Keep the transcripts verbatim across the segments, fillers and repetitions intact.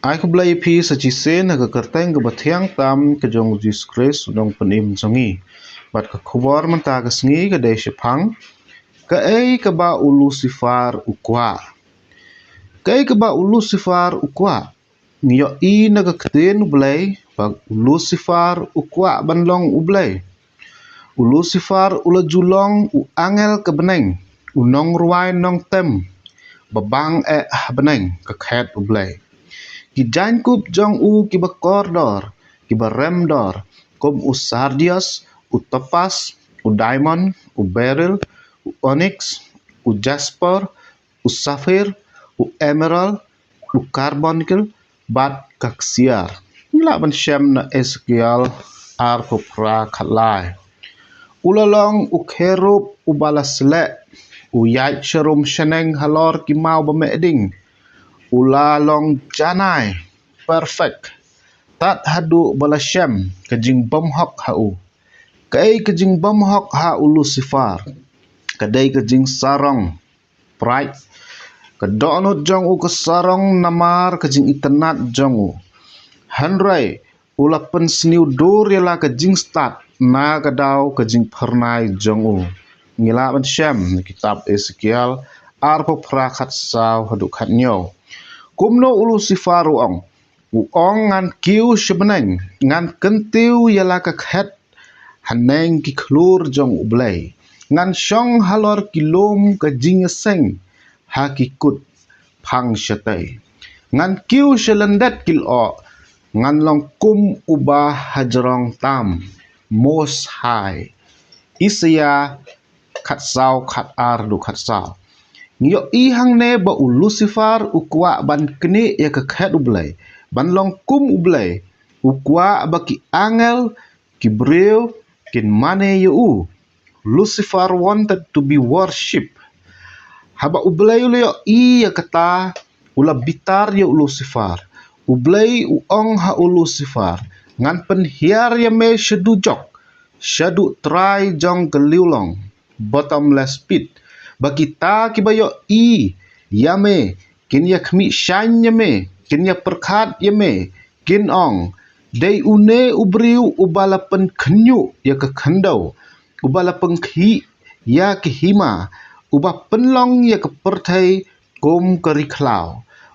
Ai khublei ïa phi sa shisien ha ka kyrteng kaba thiang tam ka jong u Jisu Khrist u nongpynim jong ngi. Bad ka khubor mynta ka sngi ka dei shaphang: Kaei kaba u Lusifar u kwah? Kaei kaba u Lusifar u kwah? Ngi ïohi na ka ktien U Blei ba u Lusifar u kwah ban long u blei. U Lusifar u la ju long u angel ka bneng, u nongrwai nongtem ba bang eh ha bneng ka khet U Blei. Ki jaiñkup jong u kiba kordor, kiba remdor, kum u sardius, u topas, u diamond, u beryl, u onyx, u jasper, u sapphire, u emerald, u carbuncle, bad ka ksiar. Ngi lah ban shem na Esekiel arphew phra khatlai. U la long u kherub uba la sleh, u ïaid sharum shaneng halor ki maw ba meh ding. U la long janai, perfect, tad haduh ba la shem ka jingbymhok ha u. Kaei ka jingbymhok ha u Lusifar? Ka dei ka jingsarong, pride. Ka dohnud jong u ka sarong namar ka jingitynnad jong u. Hynrei u la pynsniew dur ïa la ka jingstad na ka daw ka jingphyrnai jong u. Ngi lah ban shem na kitab Esekiel arphew phra khatsaw haduh khathynñiew. Kumno u Lusifar u ong? U ong, ngan kiew sha bneng, ngan kyntiew ïa la ka khet haneng ki khlur jong U Blei. Ngan shong halor ki lum ka jingïaseng ha ki kut phang shatei. Ngan kiew sha lyndet ki lyoh, ngan long kum uba hajrong tam, Most High. Isaïah khatsaw, khatar haduh khatsaw. Ngi ïohi hangne ba u Lusifar u kwah ban knieh ïa ka khet U Blei, ban long kum U Blei. U kwah ba ki angel, ki briew, kin mane ïa u. Lucifer wanted to be worshipped. Haba U Blei u la ïohi ïa kata, u la bitar ïa u Lucifer. U Blei u ong ha u Lucifer, ngan pynhiar ïa me sha dujok, shaduh trai jong ka liwlong, bottomless pit, ba kita kiba ïohi ïa me kin ïa khmih shaiñ ïa me, kin ïa pyrkhat ïa me, kin ong, dei une u briew uba la pynkhynñiuh ïa ka khyndew, uba la pynkhih ïa ka hima, uba pynlong ïa ka pyrthei kum ka ri khlaw,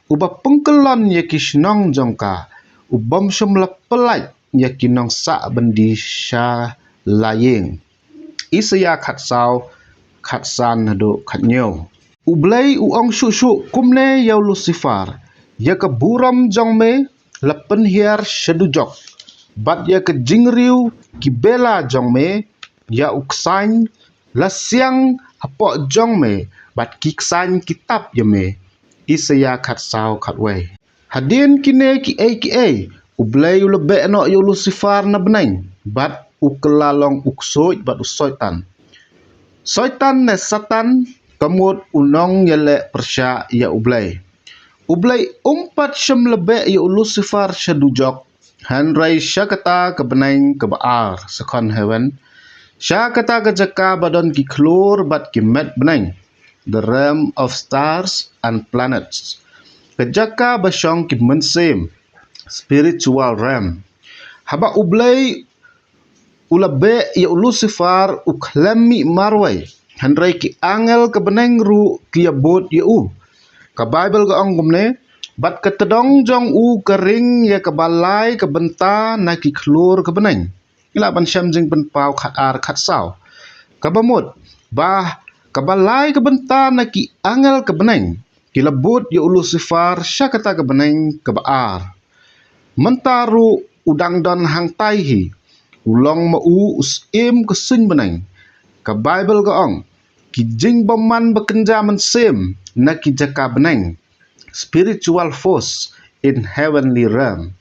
uba pynkyllon ïa ki shnong jong ka, u bym shym la pyllait ïa ki nongsah byndi sha la ïing. Isaïah khatsaw, khatsan haduh khathynñiew. U Blei u ong shuh shuh kumne ïa u Lucifer, ïa ka burom jong me la pynhiar sha dujok, bad ïa ka jingriew ki bela jong me, ïa u ksaiñ la siang hapoh jong me, bad ki ksaiñ ki tap ïa me. Isaïah khatsaw, khatwei. Hadien kine kiei kiei, U Blei u la beh noh ïa u Lucifer na bneng, bad u kylla long u ksuid bad u Soitan. Soitan ne Satan, ka mut u nongïaleh pyrshah ïa U Blei. U Blei um pat shym la beh ïa u Lucifer sha dujok, hynrei sha kata ka bneng kaba ar, second heaven, sha kata ka jaka ba don ki khlur bad ki met bneng, the realm of stars and planets, ka jaka ba shong ki mynsiem, spiritual realm. Haba U Blei u la beh ïa u Lucifer, u khlem mih marwei, hynrei ki angel ka bneng ruh ki ïa bud ïa u. Ka Baibl ka ong kumne, bad ka tdong jong u ka ring ïa kaba lai ka bynta na ki khlur ka bneng. Ngi lah ban shem Jingpynpaw khatar, khatsaw. Kaba mut ba kaba lai ka bynta na ki angel ka bneng ki la bud ïa u Lucifer sha kata ka bneng kaba ar. Mynta ruh u dang don hangtai hi, u long ma u u syiem ka suiñ bneng. Ka Baibl ka ong, ki jingbymman ba kynja mynsiem na ki jaka bneng, spiritual force in heavenly realm.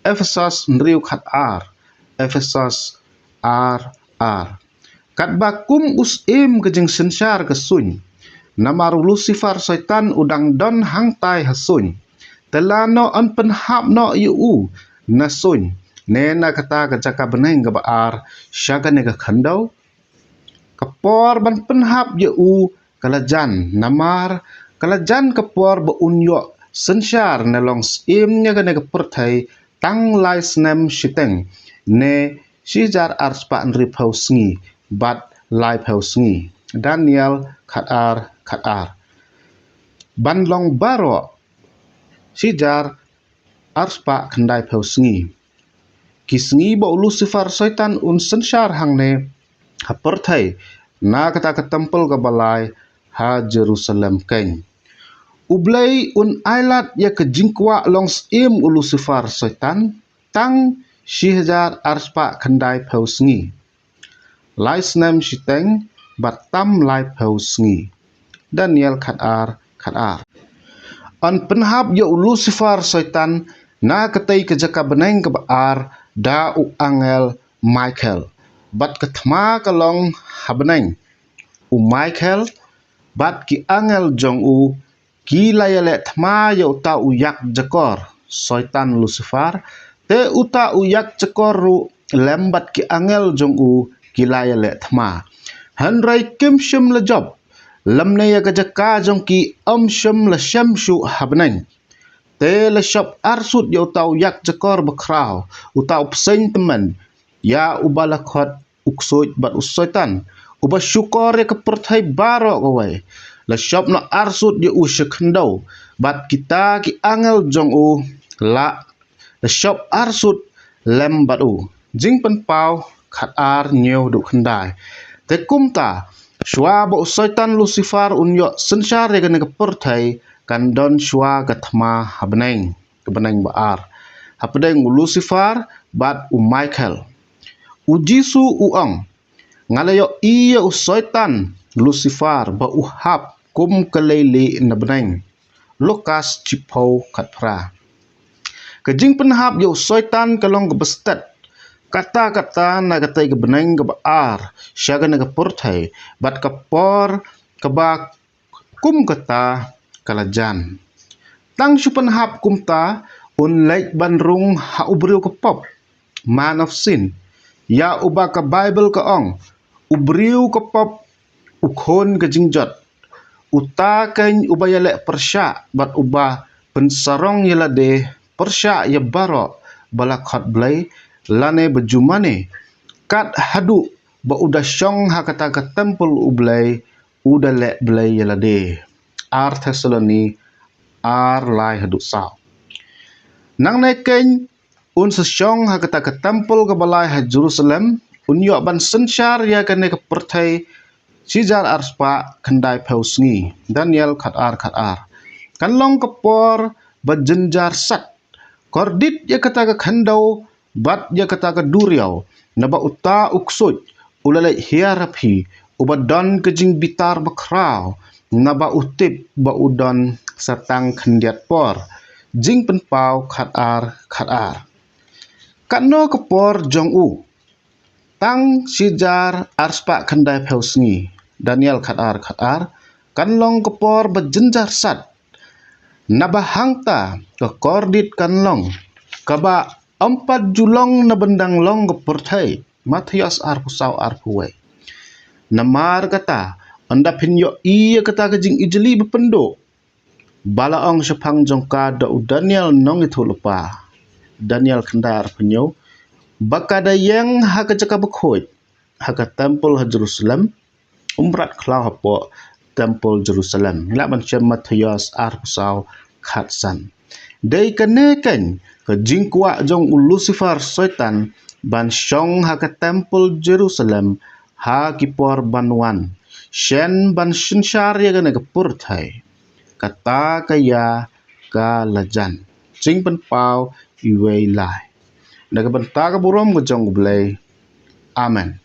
Ephesos hynriew khatar, Ephesos ar ar. Katba kum u syiem ka jingsynshar ka suiñ, namar u Lucifer Soitan u dang don hangtai ha suiñ, te lano yn pynhap noh ïa u na suiñ, ne na kata ka jaka bneng kaba ar, sha kane ka khyndew? Ka por ban pynhap ïa u ka la jan, namar ka la jan ka por ba un ïoh synshar ne long syiem ïa kane ka pyrthei tang lai snem shiteng, ne shi hajar arspah hynriewphew sngi bad laiphew sngi. Daniel khatar khatar. Ban long baroh shi hajar arspah khyndaiphew sngi. Ki sngi ba u Lucifer Soitan un synshar hangne ha pyrthei na kata ka templ kaba lai ha Jerusalem keiñ. U Blei un ailad ïa ka jingkwah long syiem u Lucifer Soitan tang shi hajar arspah khyndaiphew sngi, lai snem shiteng bad tam laiphew sngi. Daniel khatar khatar. Yn pynhap ïa u Lucifer Soitan na katei ka jaka bneng kaba ar da u angel Michael, bad ka thma ka long ha bneng. U Michael bad ki angel jong u ki la ïaleh thma ïa uta u ïakjakor, Soitan Lucifer, te uta u ïakjakor ruh lem bad ki angel jong u ki la ïaleh thma. Hynrei kim shym la jop, lymne ïa ka jaka jong ki ym shym la shem shuh ha bneng. Te la shop arsut ïa uta u ïakjakor bakhraw, uta u bseiñ tymmen, ïa uba la khot u ksuid bad u Soitan, uba shukor ïa ka pyrthei baroh kawei. La shop noh arsut ïa u sha khyndew, bad kita ki angel jong u la, la shop arsut lem bad u. Jingpynpaw khatar hynñiew haduh khyndai. Te kumta, shuwa ba u Soitan Lucifer un ïoh synshar ïa kane ka pyrthei, kan don shuwa ka thma ha bneng, ka bneng ba ar, hapdeng u Lucifer bad u Michael. U Jisu u ong, nga la ïohi ïa u Soitan Lucifer ba u hap kum ka leilieh na bneng. Lukas shiphew khatphra. Ka jingpynhap ïa u Soitan ka long kaba stet katta katta na katei ka bneng kaba ar sha kane ka pyrthei, bad ka por kaba kum kata ka la jan. Tang shu pynhap kumta, un leit ban rung ha u briew ka pop, man of sin, ïa uba ka Baibl ka ong, u briew ka pop, u khun ka jingjot. Uta keiñ uba ïaleh pyrshah bad uba pynsarong ïa lade pyrshah ïa baroh ba la khot Blei lane ba ju mane, kat haduh ba u da shong ha kata ka templ U Blei, u da leh blei ïa lade. Ar Thessaloni ar lai haduh saw. Nangne keiñ un sa shong ha kata ka templ kaba lai ha Jerusalem, un ïoh ban synshar ïa kane ka pyrthei shi hajar arspah khyndaiphew sngi. Daniel khatar khatar. Kan long ka por ba jynjar sat. Kordit ïa kata ka khyndew bad ïa kata ka duriaw, naba uta u ksuid u la leit hiar ha phi, uba don ka jingbitar bakhraw, naba u tip ba u don sa tang khyndiat por. Jingpynpaw khatar khatar. Katno ka por jong u? Tang shi hajar arspah khyndaiphew sngi. Daniel khatar khatar. Kan long ka por ba jynjar sat. Naba hangta ka kordit kan long, kaba ym pat ju long na bynta long ka pyrthei. Mathaios arphew saw arphew wei. Namar kata, ynda phin ïohi ïa kata ka jingijli ba pynduh, ba la ong shaphang jong ka da u Daniel nongïathuhlypa. Daniel khyndai arphew hynñiew. Ba ka da ïeng ha ka jaka bakhuid, ha ka templ ha Jerusalem, um rat khlaw hapoh templ Jerusalem. Ngi lah ban shem Mathaios arphew saw khatsan. Dei kane keiñ ka jingkwah jong u Lucifer Soitan ban shong ha ka templ Jerusalem ha ki por ban wan, shen ban synshar ïa kane ka pyrthei. Kata ka ïa ka la jan. Jingpynpaw iwei lai. Na ka bynta ka burom ka jong U Blei. Amen.